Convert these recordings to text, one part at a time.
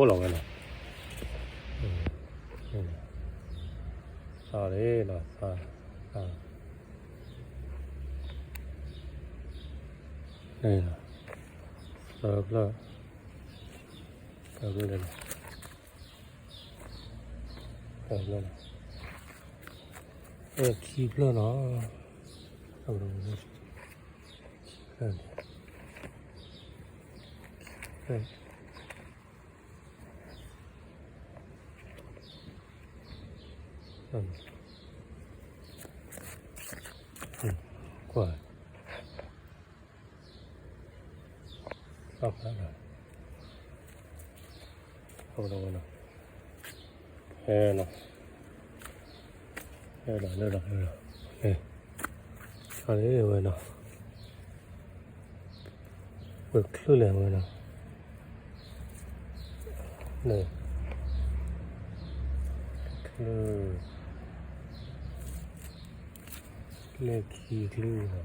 အိၣ်လီၤဝဲနီၤ, သးလီၤနီၤ, သး, သၢဖျၢၣ်, သၢဖျၢၣ်, သၢဖျၢၣ်, ခံဖျၢၣ်နီၤ, ခံဖျၢၣ်, ခံဖျၢၣ်. ကွၢ်, သၢဖျၢၣ်နီၤ, ဟဲနီၤ, ဟဲဒီးလၢဒီးလၢဒီး, ဟဲ, ဟဲဝဲနီၤ. ပချုးလဲၣ်ဝဲနီၤ, ချုး, လၢခံချုးနီၤ, လိၣ်ဒီဒူၣ်န့ၣ်,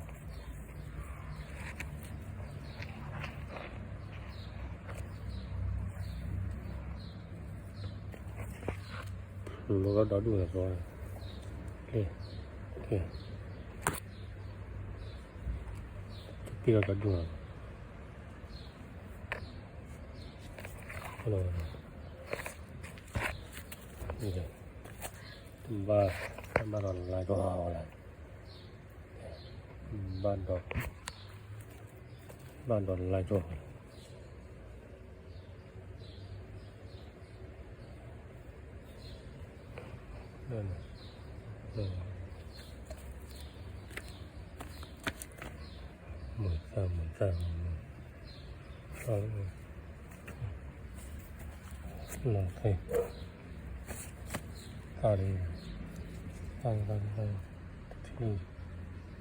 ကဲ, ကဲ, တပ့ၤဒီဒူၣ်န့ၣ် ဘၣ်, ဘၣ်ဒီးလါကီၢ်အီၤလၢ, ဘၣ်ဒီး, ဘၣ်ဒီးလါကီၢ်အီၤလၢ, မုာ်သၣ်မုာ်သၣ်, လီၤသ့, တၢ်လံ, တၢ်လံ, တၢ်လံ, တထံၣ်,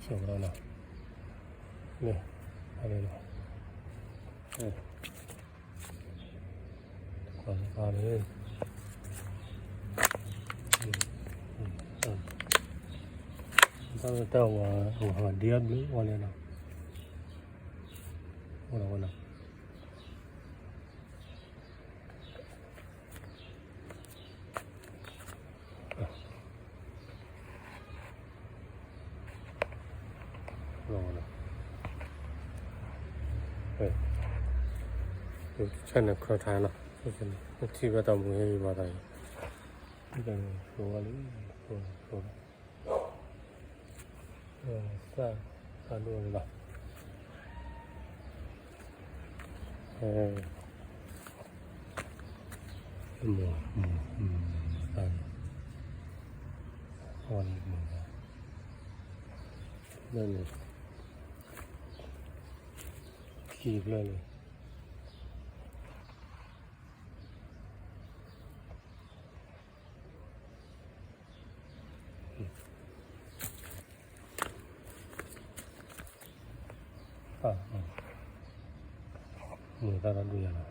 ဆိးဝဲဒၣ်နီၤ, လၢ, တၢ်လံနီၤ, တၢ်လံ, တၢ်လံတၢ်ဝါ, ဝါဒံအဘျုးဝဲလဲၣ်နီၤ, အိၣ်ဒီးဝဲနီၤ. ဆၢန့ၣ်ခီထါနီၤ, ထံၣ်ဘၣ်တၢ်မူဟဲဂ့ၤဘၣ်တၢ်အံၤ, သၣ်, သၣ်ဒိၣ်လီၤ, မုာ်, မုာ်, မုာ်, မုာ်သၣ်န့ၣ်, မုာ်သၣ်, လၢန့ၣ်, ခံဖျၢၣ်န့ၣ် မုာ်သၣ်တၢ်ဒိၣ်ယၤလီ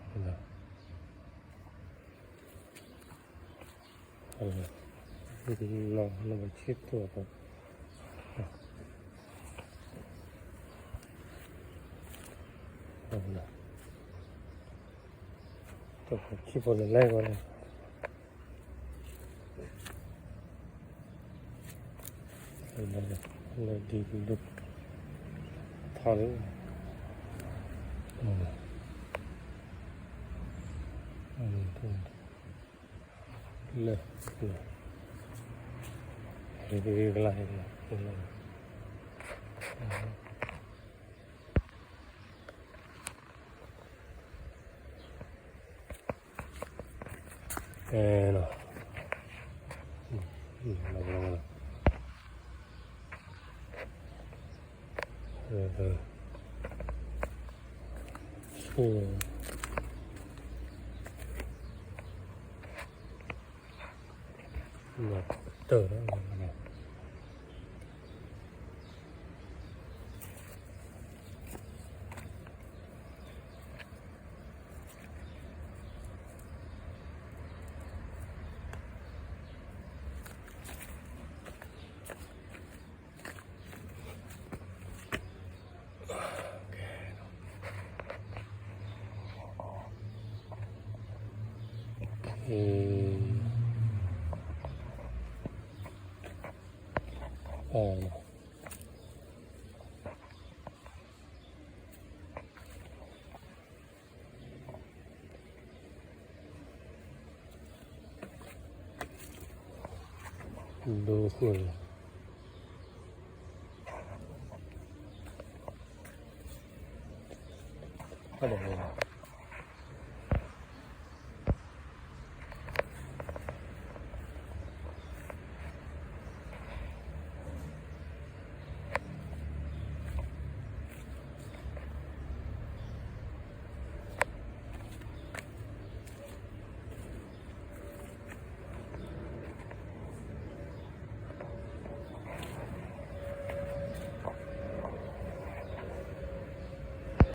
ၤ, လီၤလၢပဆ့ၣ်တီၢ်အပူၤ, တၢ်ခံဖိန့ၣ်လဲၤဂီၤလီၤ. လၢဒ်ဒ်, ထီၣ်လံ, လၢ, ဟ့ၣ်ကလါ, ဟ့ၣ်ကလါ, အဲ, တၢ်, ကဲ, အီၤ ဒိဃိၣ်